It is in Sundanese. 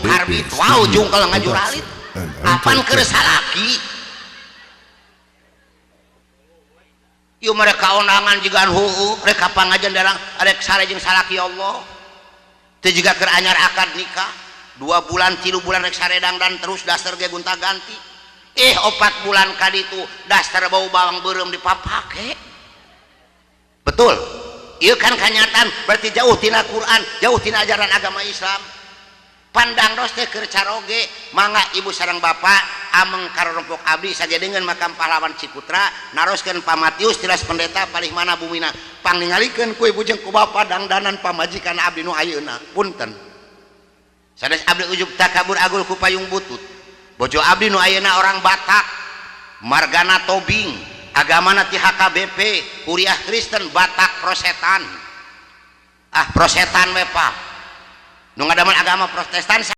karbit DP wow Studio jungkel ngajuralit Production and apan keur Entertainment. Salaki yuk mereka undangan jigan huu mereka pangajian darang arek sare jeung salaki Allah teu juga keur anyar akad nikah 2 bulan 3 bulan rek saredang dan terus daster ge gonta ganti 4 bulan kaditu daster bau bawang beureum dipapake. Betul, ieu kan kanyataan. Berarti jauh tina Quran, jauh tina ajaran agama Islam. Pandang dos teh keur caroge. Mangga ibu sareng bapak ameng karompok abdi sagedengeun makam pahlawan Cikutra, naroskeun Pa Matius tilas pendeta palih mana bumina, pangningalikeun ku ibu jeung ku bapak dangdanan pamajikan abdi nu ayeuna. Punten, sanes abdi ujug takabur agul ku payung butut. Bojo abdi nu ayeuna orang Batak, margana Tobing, agamana ti HKBP Kuriah Kristen Batak Prosetan. Ah, prosetan we, Pak, nu ngadamel agama Protestan.